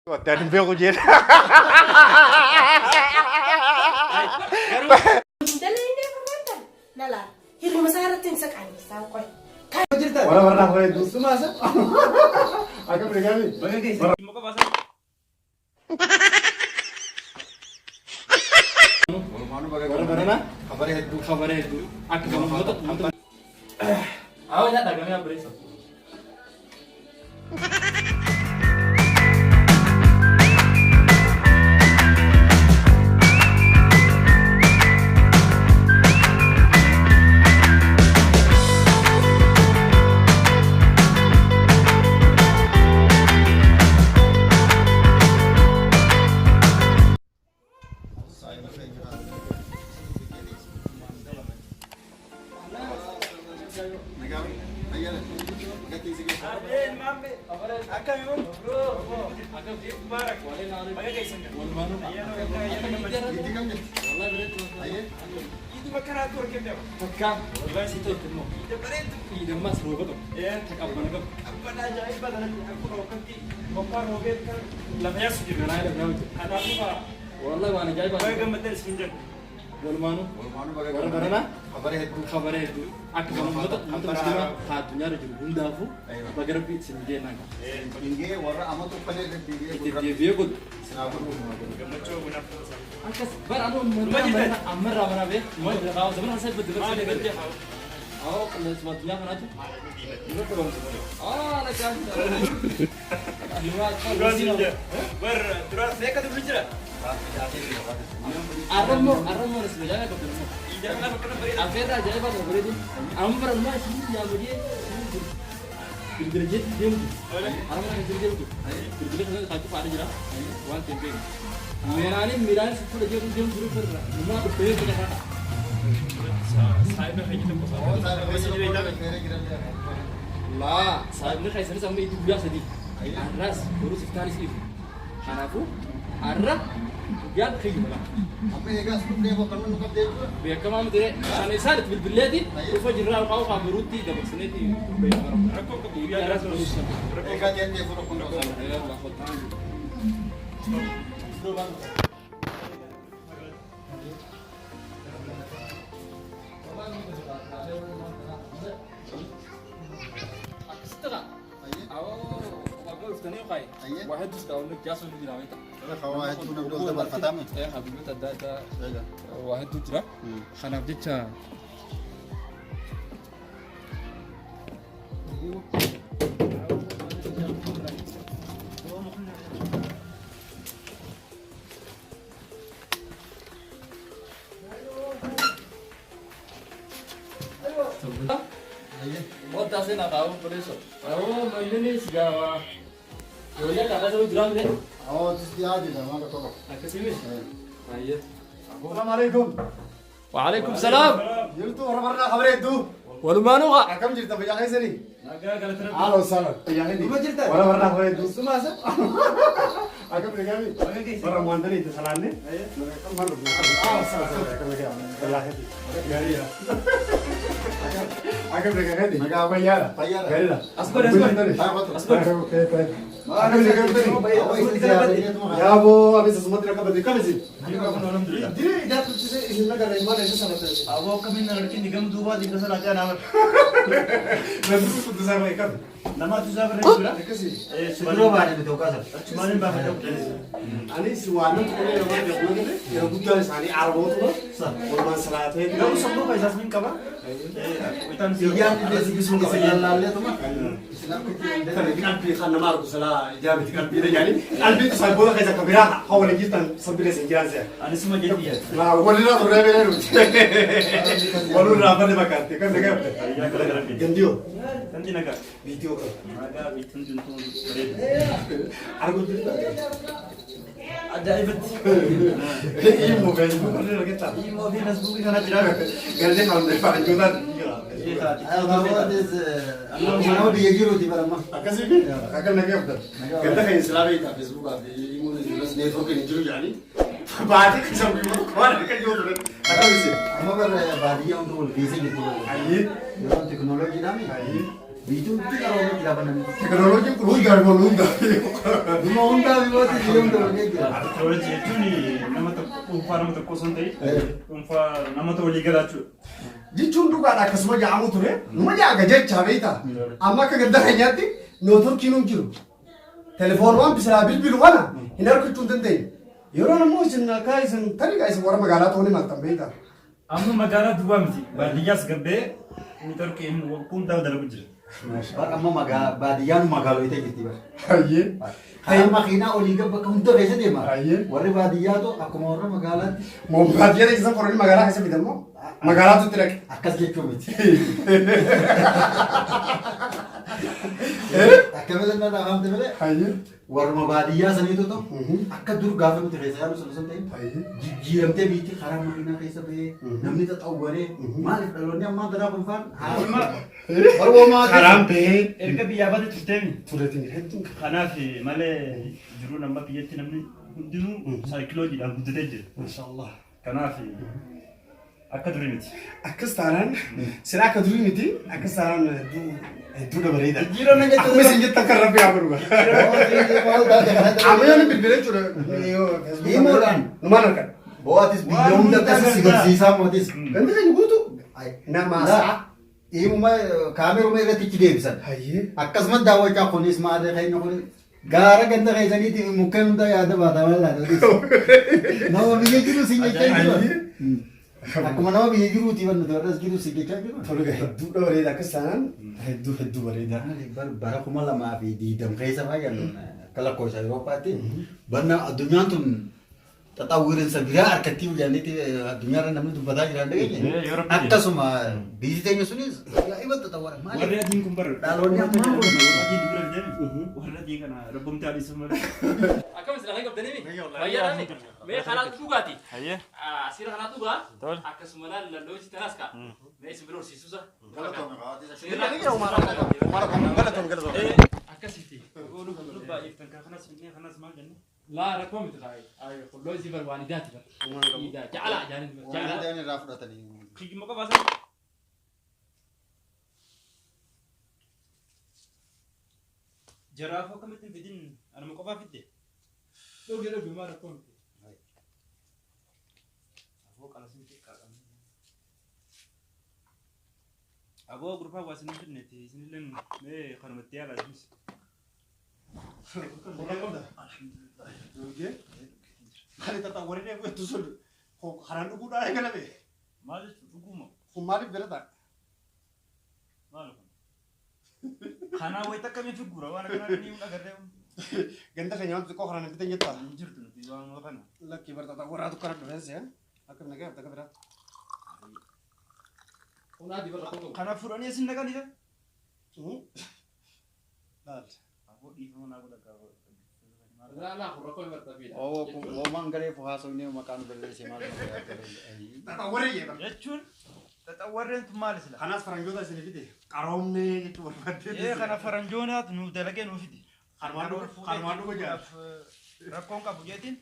Waan hin beeku jedha. Dalagee furmaatan na laala. Hirruma isaa irratti hin saqaannessaa qoy. Wara warra hore sumaasa. Akka birgaami. Warra barana Khabar hedduu. Khabara hedduu akka uummata uummata. Awa nyaadha gamee abreessa. Takka wallahi si toltu immoo. Iidammas rooba qabu. Taqabbana qabu. Ganaa lafa yaa'u jira. Wallahi waan ajaa'ibaa. Walumaanuu. Warra barana Khabar hedduu. khabara hedduu akka uummata uummata musliimaa haa addunyaarra jiru hundaafuu baga rabbi isin jeenaan qaba. Ingee warra amatu uffanee deddeebi'ee Itti deebi'ee godhu. Sinaa godhu. Akkas bara anu ammarraa bara bee zamana hasee badde bara badde. Awoo qilleensuma addunyaa kanaatu. Nurra dhabamsa. Aa nagaa. Arrammoo arrammoo nas majaa qabdu immoo. Afeerraa ajaa'ibaa ta'e bareedu. Amma bara ammaa isin yaamagee bilbila jeetti deemtu. Arrammoo kan isin deemtu. Bilbila kana kan cufaadha jira. Waan ta'e beeku. Meeraanin miiraanin si fuula jeetu deemtu jiru firra. Numaa dhuftee jira kana. Laa saayibni keessanis amma itti guyyaa sadii. Arraas borus iftaanis ifu. Kanaafuu arra guyyaan kiyyuma lama. Amma eegaas dhufnee boqqannoo nu qabdee jechuudha. Beekamaa miti kan isaan itti bilbileeti dhufa jirraa qabu kan biruutti dabarsineeti guyyaa borus sana. Eegaa jettee fuula kun qabsa. Akkasitti dha. Awoo bakka dhuftanii kaaye. Waa hedduus qabu jaasoo ni jira beektaa. Waa hedduu namni ol dabarfatame. Biyyoota adda addaa waa hedduu jira. Kanaaf jecha Wanta seenaa qabu poleeso. Awoo manni sigaawaa. Ijoollee karaa saba jiraa mire. Awoo tis dhiyaatidha maal tokko. Akkasii miti. Baay'ee. Assalamu alaikum. وعليكم السلام. Jirtu warra barnaa khabar hedduu. Walumaanuu haa. Akkam jirta fayyaa keessanii? Haala wasala. Dhuma jirta? Warra barnaa khabar hedduu. Sumaasa. Akkam nagaami? Warra waantanii itti salaanne. Maal dhufna? Haala wasala. Akkam nagaami? Fayyaa keeti. Gaariidha. Akkam nagaami? Nagaa. Fayyaadha. Fayyaadha. Gaariidha. As godhi, as godhi. As godhi. Akkam nagaami? Yaaboo abisa sumatti rakkabate kamisi? Diri ijaartu isin nagarra ilmaan isa sana ta'e. Aboo akkamiin na arginu gam duubaa diinka sana ajaa nama Namni kun isaa qabu. Namaatu isaa barreessuudha. Akkasii. Dura baadhee bitoo kaasa. Achumaan hin baafadha. Anis waan namni tokko yeroo baay'ee beeku yeroo guddaan isaanii arabootuma walumaan salaatee Garuu sammuu kan isaas min qaba. Iyyaan illee sibbisuun qaba. Lallaalleetuma. Tana qalbii kan nama argu salaa ijaabiti qalbii jedhanii qalbii isaan booda keessa akka biraa haa waliin jirtan sabbilee sin jiraan se'a. Anisuma jetti. Laa walirraa turree beelee nuti. Walirraa badde fakkaatti kan nagaa qabde. Gandiyoo Tanti nagaa. viidiyoo qaba. Nagaa biituun tuntuun bareeda. Arguu jirta. Ajaa'ibatti. Immoo feesbuuk irra argatta. Immoo fi feesbuukii kana jira. Galtee kan faranjootaan jira. Nama biyya jiruuti baramma. Akkasii fi akka nagaa qabdan. Ganda kan islaa beektaa feesbuukaa fi immoo neetwoorkiin hin jiru jedhanii baatee kan sammuu immoo tokko waan akka jiru ture. Akkamisi. Amma bara baadiyyaa hundi wal geessee jirtu. Ayyee. Yeroo teekinooloojiidhaan Ayyee. Biituun hundi qaroomee jira bananii. Teknooloojiin kun hundaa fi hundaa. Dhuma hundaa fi mootii biyya hunda wal jira. Teknooloojii jechuun nama tokko dhuunfaa nama tokko osoo hin ta'in dhuunfaa namoota walii galaa jechuudha. Jechuun dhugaadha akkasuma ja'amu ture. Numa ja'aga jecha beektaa. Amma akka ganda keenyaatti neetworkiin hin jiru. Telefoon bisilaa bilbilu kana hin argachuu hin dandeenye. Yeroo ammoo isin akka isin tarii isin warra magaalaa ta'uu ni maltan beektaa. Amma magaalaa duwwaa miti. Baadiyyaas gabbee neetworkiin hundaa dalagu jira. Bara amma baadiyyaan magaalota jirti bara. Hayyee. Karaa makiinaa olii gad bakka hunda keessa deema. Hayyee. Warri baadiyyaatu akkuma warra magaalaatti Baadiyyaa keessa qoronni magaalaa keessa bitammoo magaalaatu itti dhaqe. Akkas jechuu miti. Akkamitti na dhahamte malee Hayyee. Warruma baadiyyaa saniitu ta'u akka dur gaafa nuti keessa yaadu sana sun ta'e Hayyee. Jijjiiramtee biitti karaa makiinaa keessa bahee namni xaxawwaree maaliif dhaloonni ammaa tanaa kun faan haala Karaan bahee Erga biyyaa baate turteemi. Tureetiin hedduun. Kanaaf malee jiruun amma biyyatti namni hundinuu saayikilojiidhaan guddatee jira. Maashaallah. Kanaaf akka durii miti. Akkas taanaan sila akka durii miti akkas taanaan hedduu hedduudha bareeda. Jijjiirama jechuun Akkuma isin jettan kan rabbi haa godhu. Amma yoo bilbila jechuudha. Himuudhaan. Numaan harkan. Bo'aatis biyya hunda akkas si garsiisaa mootis. Gandi keenya guutuu nama sa'a. Himuma kaameruma irratti ichi deebisan. Hayyee. Akkasumas daawwachaa kunis maadha keenya kunis gaara ganda keessaniitiif mukkeen hunda yaada baata maal laata. Nama biyya jiru si jechaa jiru. Akkuma nama biyya jiruuti wanti nuti warras jiru si jechaa jiru. Tole hedduudha bareeda akkas taanaan hedduu hedduu bareeda. Bara 2020 keessa fa'aa akka lakkoofsa Awurooppaatti banna addunyaan tun xaxawwirinsa biraa harkatti hojjannetti addunyaarra namni dubbataa jiran dhageenye. Akkasuma biyyi teenya sunis ajaa'iba xaxawwara. Warri Maaliif? adiin kun bara. Dhaloonni ammaa kun. Warri adiin bira deemi. Warri adii kana rabbumti haadhisu malee. Akkam isin lafee qabdanii mi? Fayyaa dha Mee karaa dhugaati. Hayyee. Asirra karaa dhugaa. Tole. Akkasuma laal lalloochi tanaas kaa. Mee isin bira horsiisuusa. Galatoon galatoon. Akkasitti. Baay'eeftan kanas finnee kanas maal jenne? Laa rakkoo miti kaa. Kulloo isii bar waan idaati bar. Idaa jaalaa jaaniin bar jaalaa. Irraa fudhatanii. Kiyyuma qofaa sana. Jaraafuu akkamitti hin fidin anuma qofaa fidde. Dhugi dhugi maal rakkoo miti. Aboo qalasiin xiqqaadha. Aboo gurbaa waa isin hin fidneeti isinillee mee kanumatti yaalaa isinis. Kan xaxawwaree eeggattu sun karaan dhuguudhaan eegalame. Maal jechuun dhuguma Kun maaliif bira ta'a? Maal kun? Kanaa wayita akkamii figura waan akkanaa ni agarree Ganda keenya wanti xiqqoo karaan hin bitan jettaa? Hin jirtu nuti waan kana. Lakkii bar xaxawwaraatu kana dhufeense akka nagaa akka biraa. Kun adii bar rakkoo qabu. Kana fuudhanii isin dhaqanidha. Laal. Aboo dhiifama naa godha gaafa. Laa laa kun rakkoo bar tabiidha. Oomaan garee haasofnee maqaan balleessee maal Xaxawwaree jee bar. Jechuun xaxawwarreen tun maali sila? Kanaas faranjoota isin fide qaroomnee jechuu barbaadde. Ee kana faranjoonaatu nu dalagee nu fide. Kanumaan dhuga jaa. Rakkoon qabu jeetiin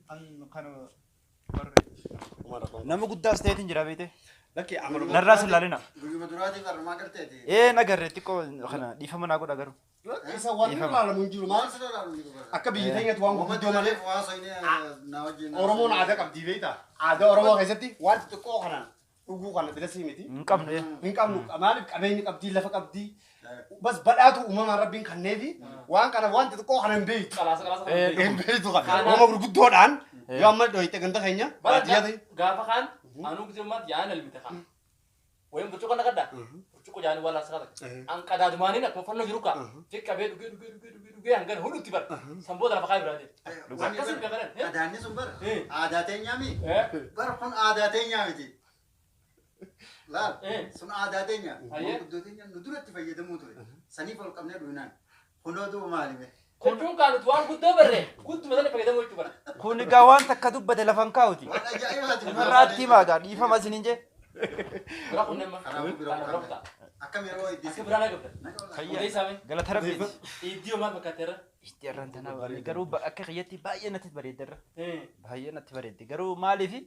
kan kana nama guddaas ta'eetiin jira beekte. Lakkii amaluma. Narraas hin laalina. Guyyuma duraatiif harmaa garteeti. Ee nagarree xiqqoo kana dhiifama naa godha garuu. Isa waan ilaalamu hin jiru maal akka biyya teenyatti waan gurguddoo malee Oromoon aadaa qabdii beektaa? Aadaa Oromoo keessatti waan xixiqqoo kanaan dhuguu kana bilasii miti. Hin qabnu. Hin qabnu maaliif qabeenya qabdii lafa qabdii bas badhaatu uumamaan rabbiin kanneefi waan kana waan xixiqqoo kana hin beektu. Qalaasa qalaasa. Hin beektu kana uumama gurguddoodhaan yoo amma dhoyite ganda keenya baadiyyaa ta'e. Gaafa kaan anuu gisee yaa'an elmite kaan. Wayim burcuqqoo naqadha. Burcuqqoo jaanii waan laaskaa takka. An qadaadumaanin akkuma fannoo jiru kaa. Xiqqabee dhugee dhugee dhugee dhugee dhugee hangana hudutti bar. Sanboota lafa kaayee biraa deema. Akkasii beekanan. Adaanni sun bara aadaa teenyaa mi? Bara kun aadaa teenyaa miti. Laal sun aadaa teenya. Guddoo teenya nu duratti fayyadamuu ture. Saniif ol qabnee dhugnaan. Kunoo duuba maali mee? Jechuun kaan nuti waan guddoo barree gudduma sana fayyadamuu jechuu bara. Kun egaa waan takka dubbate lafan kaa'uti. Waan ajaa'ibaati. Irraatti himaa gaa dhiifama isiniin jee. Bira kunneen ma. Kanaafuu bira Kana bira kutaa. Akkam yeroo itti Akka biraa naa qabda. Fayyaa. Odee isaa mee. Galata rabbiiti. Iddoo maal fakkaate irra? Itti irraan tana garuu akka kiyyatti baay'ee natti bareedde irra. Baay'ee natti bareedde garuu maaliifi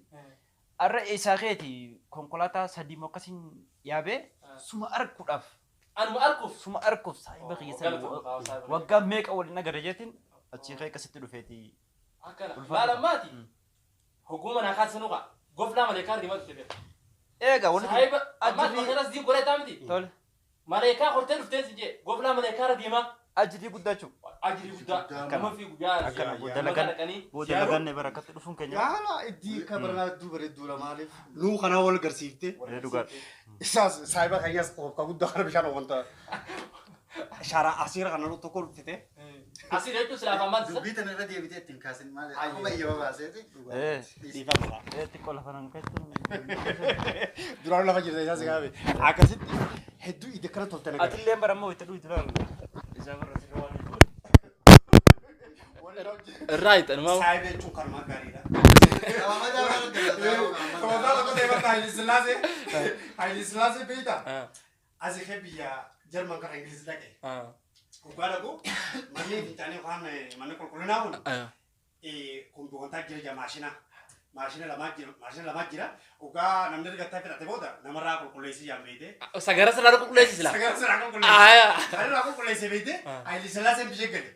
har'a eessaa keeti konkolaataa sadii moo akkasiin yaabee suma arguudhaaf Anuma arkuuf. Suma arkuuf saahiba kiyya sana waggaa meeqa waliin agarre jeetiin achii ka'ee akkasitti dhufeeti. Akkana. Maalammaati. Hogguma naa kaasinu qa. Goflaa maleekaa deemaa dhufte beeka. Eega wanti Saahiba ammas maqanas diin godhee miti. Tole. Maleekaa hortee dhuftee si jee goflaa maleekaa irra deemaa. Ajrii guddaa jechuudha. Ajrii guddaa. Nama fi guyyaa Akkana booda nama lagan dhaqanii. booda laganne barakatti dhufuun keenya. Yaala iddii akka baranaa hedduu bareedduudha maaliif nuu kanaa wal garsiifte. Bareedu dhugaadha. Isaas saahiba keenyas ka guddaa kana bishaan oofanta. Shara asiira kana tokko dhuftite. Asii jechuun silaaf ammaan isa. Dubbii tana irra deebitee ittiin kaasin maali? Akkuma iyyama baaseeti. Dhiifama. Xiqqoo lafa nan keessatti. Duraan lafa jirta isaas gaafe. Akkasitti hedduu idda kana toltan agarra. Atillee barammoo itti dhuyi duraan. Isaa barra sirra waan Irraa hiixan maa. Saahiba jechuun kanumaa gaariidha. Qabamadaa waan hojjetaa. Tooftaa tokko ta'e bakka Haayile Sillaasee. Haayile Sillaasee beektaa? Asii kee biyya Jarman kana Ingiliz dhaqe. Dhugaa dhaqu manni fincaanii yookaan manni qulqullinaa kun kompiiwantaa jira jira maashina. Maashina lamaa jira maashina lamaa jira. Dhugaa namni argattaa fixate booda namarraa qulqulleessii jaan beekte. Sagara sirraa qulqulleessi silaa. Sagara sirraa qulqulleessi. Kanarraa qulqulleessee beekte Haayile Sillaaseen biyya gale.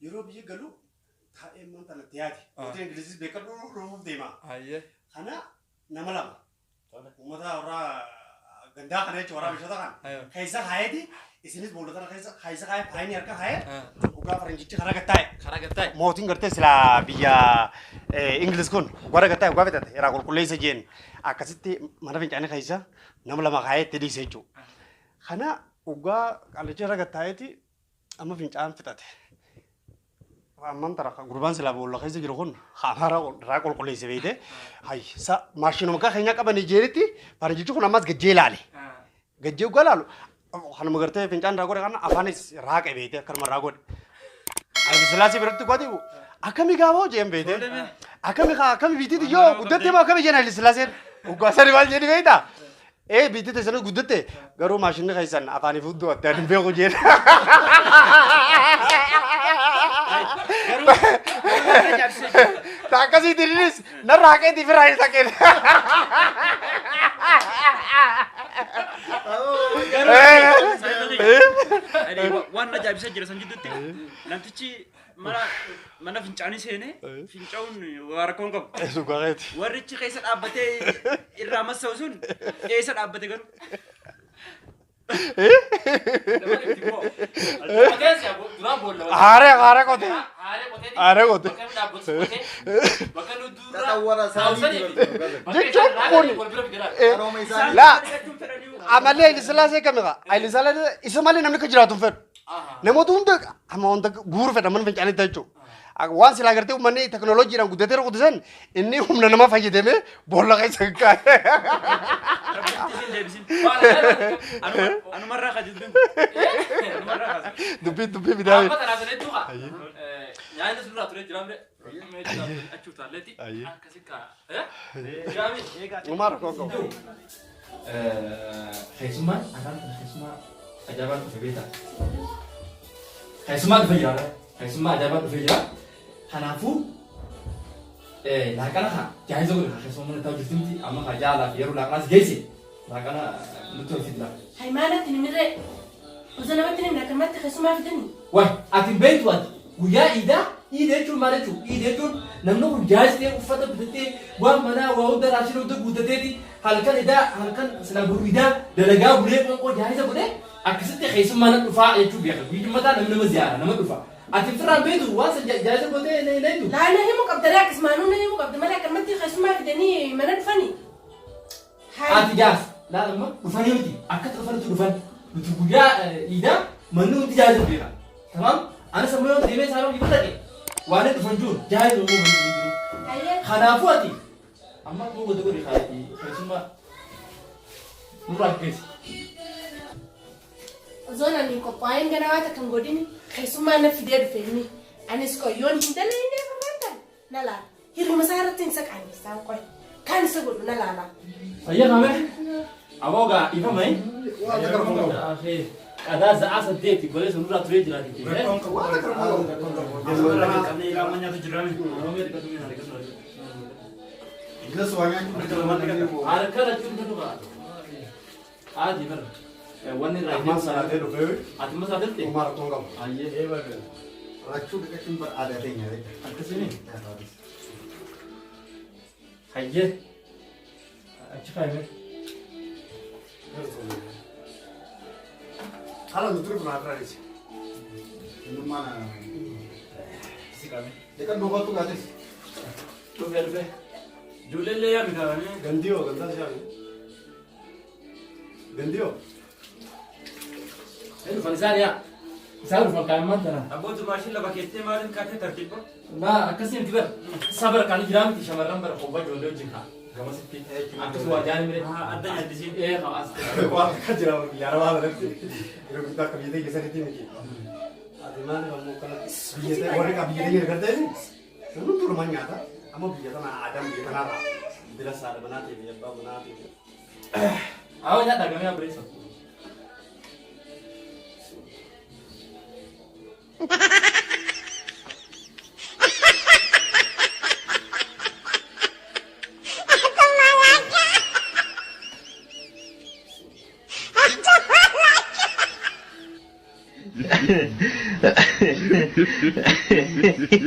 Yeroo biyya galu taa'ee manta natti yaade. Mootiin Ingilizis beekadhu dhufuuf deema. Kana nama lama. Uummata warra gandaa kana jechuun warra bishoota kana. Keessa kaayeeti isinis boolla tana keessa keessa kaayee faayini harka kaayee dhugaa faranjichi karaa gattaa'e. Karaa gattaa'e. Mootiin gartee silaa biyya Ingiliz kun warra gattaa'e dhugaa fixate irraa qulqulleessa jeen akkasitti mana fincaanii keessa nama lama kaayee itti dhiise jechuudha. Kana dhugaa qaallicha irra gattaa'eeti amma fincaan fixate. Amman tara gurbaan silaa boolla keessa jiru kun amaara irraa qulqulleesse beekte. Hay sa maashinuma kan keenya qaban ijeeritti faranjichi kun ammas gajjee ilaale. Gajjee dhugaa ilaalu kanuma gartee fincaan irraa godhe kana afaanis raaqe beekte akkanuma irraa godhe. Haayile Sillaasee biratti godhe akkami gaafoo jeen beekte. Akkami akkami biitiiti yoo guddatte moo akkami jeen Haayile Sillaaseen. Dhugaa sani maal jedhi beektaa? Ee biitiiti sana guddatte garuu maashinni keessan afaanii fuulduu addaan hin beeku jeen. Akkasitti innis narra haqeetii firraa hin taqeen. Waan ajaa'ibsaa jira san jidduutti namtichi mana fincaanii seenee fincaa'uun waa rakkoon qabu. Dhugaati. Warrichi keessa dhaabbatee irraa massa'u sun eessa dhaabbate garuu? Duraan boolla. Haaree haaree qote. Haaree qotee. Haaree qote. Bakka inni dhaabbatu qotee. Bakka inni duraa. Xaxawwara isaanii Jechuun kun Qarooma isaanii. laa amallee Haayile Sillaasee kamidha? Haayile Sillaasee isa malee namni akka jiraatu hin fedhu. Namoota hunda amma wanta guuru fedha mana fincaanii jechuudha. Waan silaa gartee uummanni teknooloojiidhaan guddatee guddisan inni humna nama fayyadamee boolla keessa kaa'e. Rabbitti isin deebisin. Anumarraa kaasi dubbiin. Anumarraa kaasi. Dubbii dubbii bitaa. Amma tanaaf sanatti tuqa. Nyaanni sun duraa ture jiraamne. Achi utaalleetti. Akkasi kaa. Jiraami. Uumaa rakkoo qabu. Keessummaan afaan kana keessummaa ajaa'ibaan dhufe beektaa? Keessummaa dhufe jira. Keessummaa ajaa'ibaan dhufe jira. Kanaafuu laaqana haa jaayiza godhe keessummaa mana taa'u jirti miti amma haa jaalaa fi yeroo laaqanaas geesse laaqana nutti ol fidla. Haymaanatti nimirree. Osoo namatti nimne akkanumatti keessumaa fidanii. Waay ati hin beektu ati guyyaa iidaa iida jechuun maal jechuun iida jechuun namni kun jaayistee uffata bitatee waan manaa waa hunda raashinii hunda guuttateeti halkan idaa halkan silaa boru idaa dalagaa bulee qoonqoo jaayisa godhee akkasitti keessummaa nan dhufaa jechuu beeka guyyaa mataa namni nama ziyaara nama dhufa ati firraan beektu waan san jaayisa godhee na himu. Laa na himuu qabda akkasumaanuu na himuu qabda malee akkanumatti keessumaa fidanii mana dhufanii. Ati jaas laal amma dhufanii miti akkatti dhufanitti dhufan nuti guyyaa iidaa manni hundi jaayisa beeka. Tamam anis ammoo yoo deemee isaan hojii dhaqe waan inni dhufan jiru jaayisa immoo manni hundi jiru. Kanaafuu ati amma akkuma godhe godhe kaayati keessummaa nurraa geessi. Osoo ani hin qophaa'in gara waan takka hin godhin keessummaa na fidee dhufe inni. Anis qoyyoon hin dalagin farraan na laala. Hirruma isaa irratti hin saqaanessaan qoy. Kan isa godhu na laala. Fayyaa kaame aboogaa ifamai. Waan takka rakkoon qabu. Qadaa za'aa saddeeti golee sun nurraa turee jiraati. Rakkoon qabu. Waan takka rakkoon qabu. Asirraa qabnee ilaamaa nyaatu jiraame. Gilas waa nyaachuu Harka lachuun kan dhugaa. Haati bara. Wanni irraa Ammaan salaatee dhufee Ati immoo salaatte? Uumaa rakkoon qabu. Ayyee. Rachuu dhiqachuun bar aadaa teenya beekta. Akkasini? Hayyee. Achi kaayime. Haala nuti kun haadha. Innummaan Si qabe. dhiqan duubatu gaatis. Dhufee dhufee. Ijoollee illee yaami kaa'anii. Gandiyoo gandaa ishee Gandiyoo. Dhufan isaan yaa. Isaan dhufan kaa'imman tana. Abbootu maashin lafa keessee maaliin kaatee tartiiba? Naa akkasii miti bar. Sabara kan jiraa miti shamarran bara qobbaa ijoollee wajjin kaa. Gamasitti. Akkas waa jaani mire. Adda nyaaddisiin. Ee haa as. Waan akka jira biyya arabaa kanatti yeroo guddaa akka biyya teenya sanitti miti. Ati maaliif ammoo kana biyya warri biyya teenya gartee namni durumaan nyaata amma biyya tana aadaan biyya tanaarraa dila saadha manaatii fi abbaa manaatii fi. Awwa nyaadha gamee abreessa.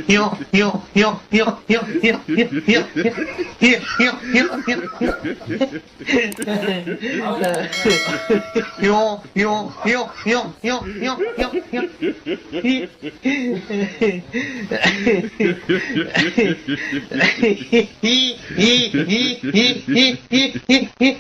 Yo, yo, yo, yo, yo, yo, yo, yo, yo, yo, yo, yo, yo, yo, yo, yo, yo, yo, yo.